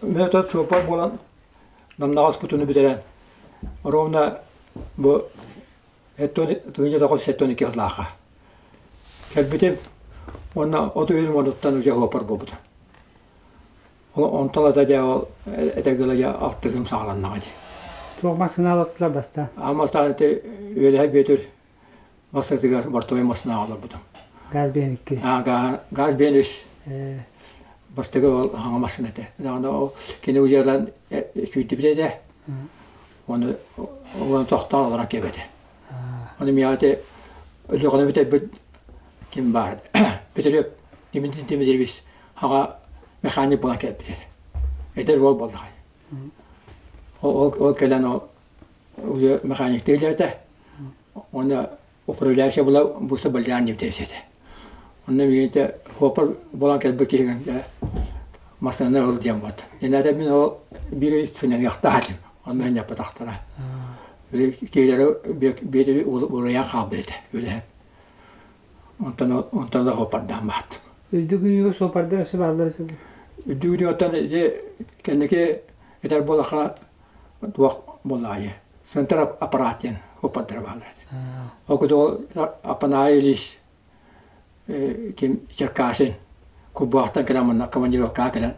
Мин оттон суоппар буолан намнаҕас кутуну бүтэрэн ровно бу 1972 сыллаахха кэлбитим уонна от ыйын уонуттан уже суоппар буолбута. Онтон ата дьэ ол этэргэ дьэ алтыһыым саҕаланнаҕа дии. Туох массыына олоттулар бастаан? Аан бастаан ити Үөлэһэ Бүөтүр Массыытыгар бортовой массыынаҕа олорбутум. Газ биэн икки. Газ биэн үс. Бастакы ол хаҥа массыына этэ. Даҕаны ол кини удьуоран сүүрдүбүт этэ. Оны оны тохтоон олорон кэбэтэ. Оны миэхэ ити Өлүөхүнэ бүтэрбит ким баар Петрев Дмитрий Дмитриевич хаҥа механик буолан кэлбит этэ. Эдэр уол буоллаҕай. Ол ол кэлэн ол уже механиктыыр этэ. Уонна управляющая была буса Бальян диэн этэ. Онно миигин хуопар буолан кэлбит киһигин дьэ массыынаны ыл диэн буолта. Иннэтэ мин ол биир сынньаныахтаах этим. Онно сынньаппатахтара. Били киһилэри биэтэри уурайан хаалбыт этэ үлэһэп. Онтон онтон да хуопардаан бааттым. Үрдүк үүнүүгэ суопардар өссө бааллар Үрдүк үүнүүттэн ити кэнники этэр буоллахха туох буоллаҕай центр аппарат диэн оппаттара бааллар. Ол курдук Апанаай Ильич ким Черкасин Курбуһахтан кэлэн манна командировкаҕа кэлэн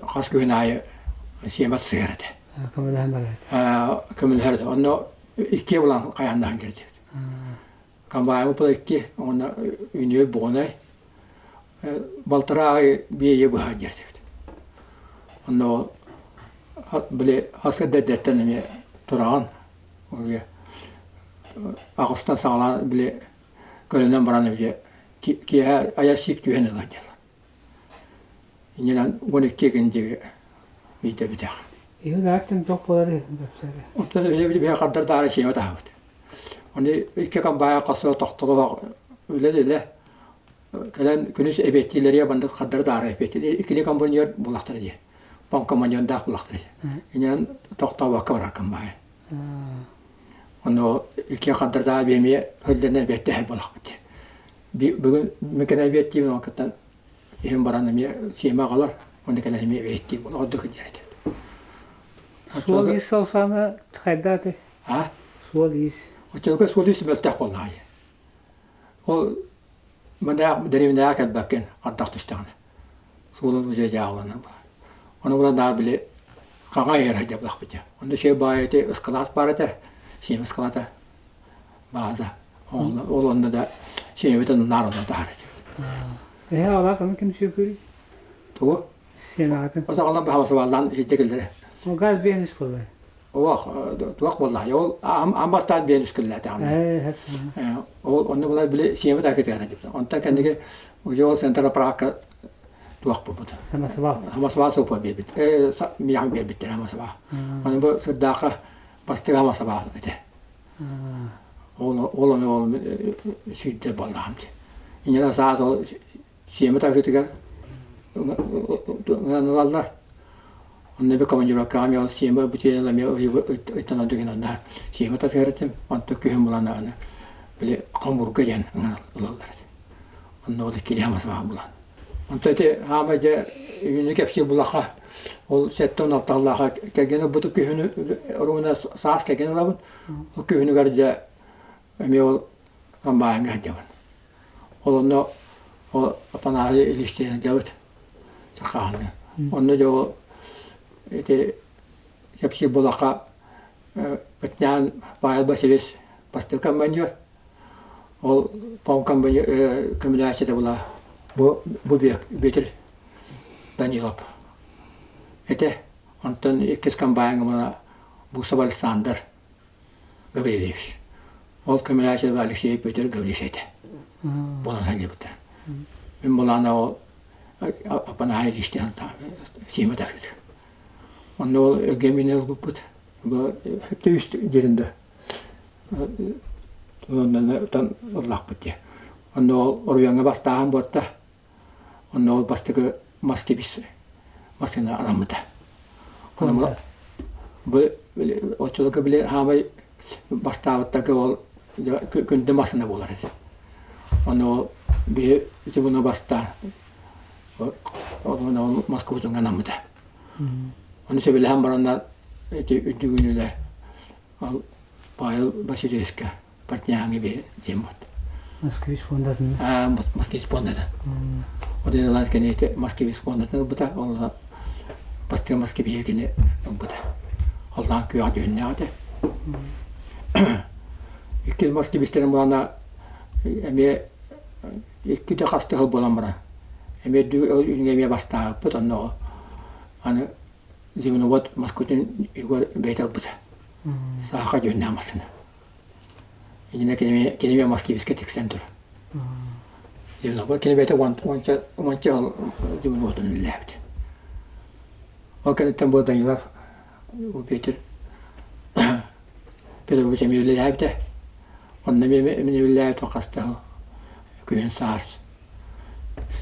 хас күһүн аайы сиэмэт сыһар этэ. Көмөлөһөн барар этэ. Көмөлөһөр этэ. Онно иккиэ булан хайааннаһан кэлдибит. Комбайнмыт была икки, уонна үнүө буҕунай балтараа ый биэйэ быһа диэтибит. Онно били хаска дэддэттэн эмиэ тураҕын аҕыстан саҕалаан били көлөнөн баран уже киэһэ айа сиик түһэн ылар диэн. Иннинэн 12 күн диэки биирдэ бүтэх. Иһин ааттан туох буолар кэпсээре. Оттон үлэбит биһи хандар даары сиэмэ таһабыт. Оны икки комбайа хасыа тохтолоох үлэ-үлэ кэлэн күнүс эбиэттиилэриэ бандык хардары даары эбиэттиилэр иккили комбайнер булахтара дии. Пон комбайнердаах булахтара дии. Иннинэн тохтообокко барар комбайн. Ону икки хардардаа биэмиэ хөлдөнө эбиэттэһэр булахпыт. Бүгүн мекене эбиэттиибин ол кыттан иһин баран эмиэ сиэмэ аҕалар, уонна кэлэн эмиэ эбиэттиир буолар ордук диэр этэ. Суол-иис салсаана хайдааты? А? Суол-иис. Оччолорго суол-иис мөлтөх буоллаҕай. Ол мындаах дэриэбинэҕэ кэлбэккин ардах түстэҕинэ. Суолун уже дьааҕыланар буолар. Ону булан наар били хаҥа иһэр сылдьабылахпыт дьэ. Онно сиэ баайы ити ыскылаат баар этэ, сиэмэ ыскылаата бааза. Ол онно да сиэмэбитин наар онно таһар этибит. Эһэ алаас аны ким сүөкүүрүй? Тугу? Сиэмэҕитин. Отоҕолон баһабасыбаллаан илдьэ кэллэрэ. Ол газ биэнис буоллай. Олох туох буоллаҕай ол аан бастаан биэнис кэллээтэҕим. Ол онно була били сиэмэ да кытыана дип. Онтон кэнниги уже ол центр аппараакка туох буолбут. Самосвал. Самосвал сопа биэрбит. Миэхэ биэрбиттэр самосвал. Аны бу сырдаахха бастыга самосвал этэ. Ол ол ону ол сүүрдэр буоллаҕым дии. Инньэ саас ол сиэмэ таһыытыгар ылан ылаллар. Онно би командировкаҕа эмиэ ол сиэмэ бүтүөн эмиэ ыйтан ордук онно сиэмэ татыһар этим. Онтон күһүн булан аны били хомуурга диэн ылаллар этэ. Онно ол иккилии хамасыбаҕа булан. Онтон ити хаамай дьэ үүнү кэпсиир булахха ол 76 сыллаахха кэргэн ылбыт күһүнү оруобуна саас кэргэн ылабын. Ол күһүнүгэр дьэ эмиэ ол комбайҥҥа сылдьабын. Ол онно ол Апанаһы Ильичтиин сылдьабыт сахааны. Онно дьэ ол ити кэпсиир булахха Петнян Павел Васильевич бастакы командир Ол көмөлөөччүтэ була бу бу Бүөтүр Данилов этэ. Онтон иккис комбайҥа була Бусов Александр Гаврильевич. Ол көмөлөөччүтэ Алексей Петр Гаврильевич этэ. Буолан сылдьыбыттар. Мин булаана ол Апанаһай Ильичтэн сиэмэ таһыыр. Онно ол өлгөмүнү ылбыппыт. Бу үс дьиринде Онтон ыллахпыт дии. Онно ол оройуоҥҥа бастааһын буолта. Онно ол бастакы мас кэбис массыына анаммыта. Онно бу оччолорго били хаамай бастаабыттарга ол күндү массыына буолар этэ. Онно ол биһи буну бастаан ол Москватыҥа анаммыта. Ону сөбүлэһэн бараннар ити үрдүгүнүлэр ол Павел Васильевичка партняҥы диэн бот. Москвич фондатын. Москвич фондатын. Ол кини Москвич фондатын ылбыта, ол бастыҥ Москвичи кини ылбыта. Аллаан күөҕэ дьүһүннээх этэ. Иккис Москвичтэрин булана эмиэ иккитэ хас сыл буолан баран эмиэ үүнгэ эмиэ бастаабыппыт онно аны Земновод Москватын Егор бэйэтэ ылбыта. Сааха дьүһүннээх массыына. Итиннэ кинини кинини Москвичка тиксэн турар. Земновод кини бэйэтэ уонча уонча сыл Земноводун үлэлээбит. Ол кэнниттэн бу Данилов Петр Петрович эмиэ үлэлээбитэ. Онно эмиэ эмиэ үлэлээбит хаста сыл күһүн саас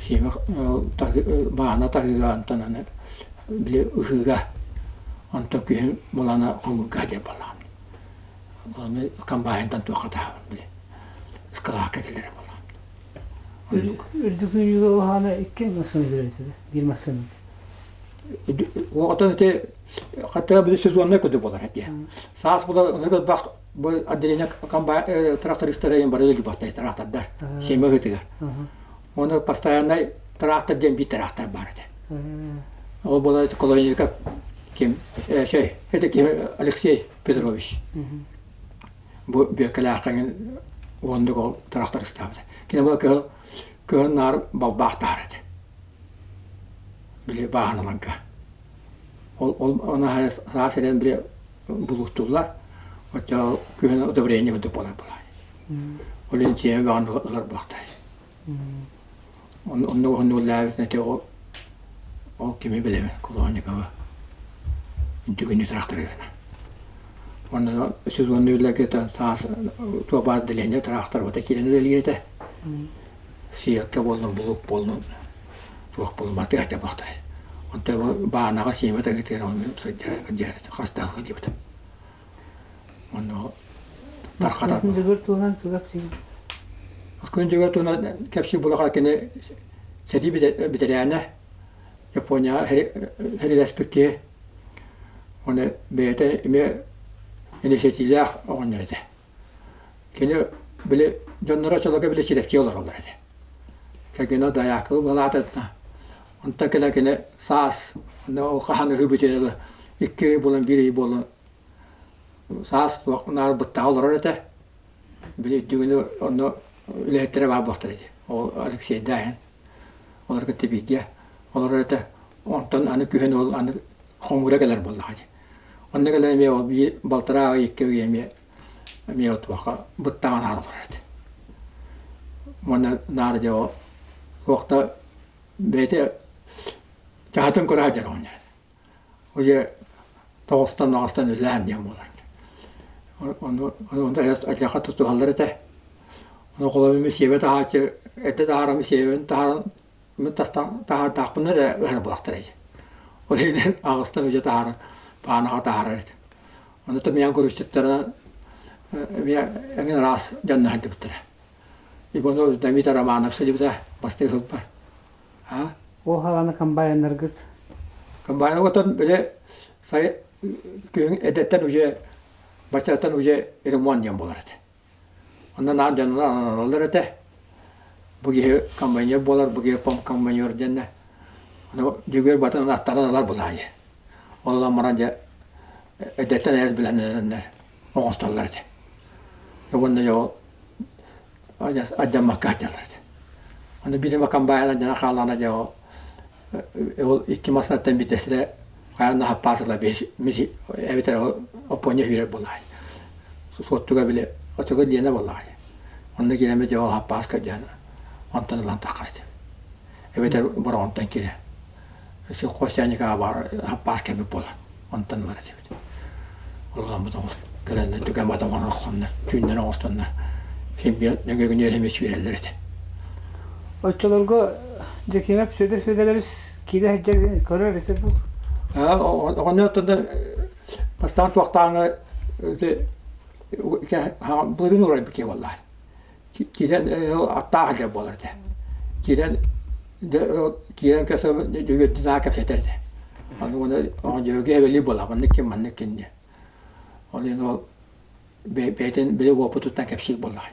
сиэмэх баана таһыыга онтон аны били ыһыыга онтон күһүн булана хомурга диэн буоллаҕым. Ону комбайнтан туохха таһабын били ыскалаакка кэлэрэ буоллаҕым. Оннук. Үрдүк үүнүүгэ уһаана икки массыына биэрэр биир массыына. Оҕотон ити хаттара били сезоннай курдук буолар этэ. Саас була ону көрбөх бу отделение комбайн трактористара им бары илдьибаттар трактордар сиэмэ ыһыытыгар. Оны постоянный трактор диэн биир трактор баар этэ. Ол буола колоника ким шей это ким Алексей Петрович. Бу бүөккэлээххин уоннук ол трактористаабыта. Кини була кыһыл кыһын наар балбаахтаар этэ. Били бааһыналарга. Ол ол оны саас эрэн били булуктууллар. Оччо күһүн удобрение курдук буолар буолар. Ол иһин сиэмэ бөҕөнү ылар буолуохтаах. Онно уһуннук үлэлээбит этэ ол ол кими билэбин Колоникова үрдүгүнү тыраахтарыгына. Онно сезонный үлэлэргэ саас туох баар отделение тыраахтар бата киирэн үлэлиир этэ. Сиэккэ буоллун, булуук буоллун туох буоллун барыта этэ буолтар. Онтон баанаҕа сиэмэ таһыытыгар онно сылдьар сылдьар хас да сылдьыбытым. Онно тархатар. Дьөгүөр туһунан кэпсиир. Күн Дьөгүөр туһунан кэпсиир булаха кини сэрии бэтэрээнэ Японияҕа сэриилэспит киһи. Оны бэйэтэ эмиэ инициативалаах оҕонньор этэ. Кини били дьонноро чолоко били силэпчи олороллор этэ. Кэргэнэ дайаакы былаатытына. Онтон кэлэн кини саас онно хаһан ыһыы бүтүөн ыла икки ый буолан биир ый буолан саас туох наар быттаҕа олорор этэ. Били үрдүгүнү онно үлэһиттэрэ баар буолтар этэ. Ол Алексейдааһын олор кытта бииргэ олорор этэ. Онтон аны күһүн ол аны хомуура кэлэр буоллаҕа дии. Онно кэлэн эмиэ ол биир балтараа ый икки ый эмиэ эмиэ отуоха быттаҕа наар олорор этэ. Уонна наар дьэ ол туох да бэйэтэ чаһытын көрө сылдьар оҕонньор. Уже тоҕустан аҕыстан үлэлээн диэн буолар. Ону ону алдьархай тутуһаллар этэ. Ону холобур сиэбэ таһааччы эрдэ таһааран сиэбин таһааран Мин таһаардаахпына эрэ ыһар буолахтар этэ. Ол иһин аҕыстан уже таһааран баанаҕа таһаарар этэ. Ону тымыйан көрүстүттэринэн эмиэ эҥин араас дьонно сылдьыбыттара. Иванов Давид Романов сылдьыбыта бастакы сылбар. А? Ол хаҕана комбайннаргыт? Комбайн отон били сай күһүн эдэттэн уже баччаттан уже ремонт диэн буолар этэ. Онно наан дьонунан ананаллар этэ. Бу киһи комбайнер буолар, бу киһи комбайнер диэннэ. Ону Дьөгүөр батын аттаран ылар булаайы. Ол ылан баран дьэ эрдэттэн эс билэннэр оҥостоллор этэ. Уонна дьэ ол алдьаммакка сылдьаллар этэ. Ону биир комбайна дьана хааллаҕына дьэ ол ол икки массыынаттан биирдэстэрэ хайаан да хаппаас ыла эбэтэр ол Оппуонньа сүүрэр буоллаҕай. Суоттуга били оччого Лена буоллаҕай. Онно киирэн дьэ ол хаппаас көрдөөн онтон ылан таххар этим. Эбэтэр Бороҕонтон киирэ. Сельхозтехникаҕа баар хаппаас кэлбит буолар. Онтон ылар этибит. Ол ыламмыт оҕус кэлэннэр түгэн бата оҥорон охсоннор, түүннэр оҥостоннор син биир нөҥүө эмиэ сүүрэллэр этэ. Оччолорго Дьэкиимэп Сүөдэр Сүөдэрэбис киирэ сылдьар көрөр этэ дуу? Оҕонньор оттон бастаан туохтааҥы былырыын уурайбыт киһи буоллаҕа. Киирэн аттаах сылдьар буолар этэ. Киирэн киирэн кэпсэтэр этэ. Аны уонна оҕонньорго эбэлии буолла, маннык ким, маннык ким диэн. Ол иһин ол бэйэтин били уопутуттан кэпсиир буоллаҕай.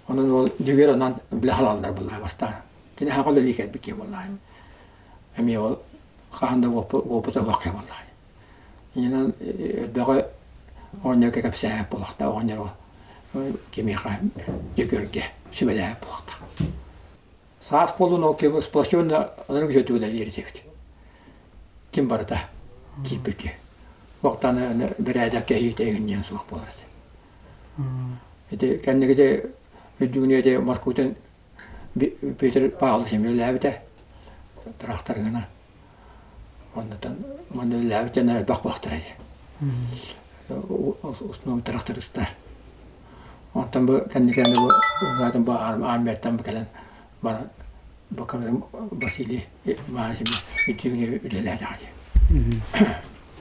Онон ол Дьөгүөр онон били халаллар буоллаҕа бастаан. Кини хаҕа үлэлии кэлбит киһи буоллаҕай. Эмиэ ол хаһан да уопута суох киһи буоллаҕай. Иннинэн элбэҕи оҕонньорго кэпсээһэп буолуохтаах, оҕонньор ол кимиэхэ Дьөгүөргэ сүбэлээһэп буолуохтаах. Саас буоллун ол ким сплоченно ынырык үчүгэй үлэлиир этибит. Ким барыта киирбити. Уохтаны бэрээдэк кэһиитэ иҥниэн суох буолар этэ. Ити кэнникити үрдүгүнү ити Москватын Петр Павлович эмиэ үлэлээбитэ. Тыраахтарыгынан. Оннотон манна үлэлээбит дьоннор элбэх буолуохтара дии. Основном тырахтарыстар. Онтон бу кэнники бу бу армияттан бу кэлэн баран Василий Иванович үтүгүнү үлэлээтэҕэ дии.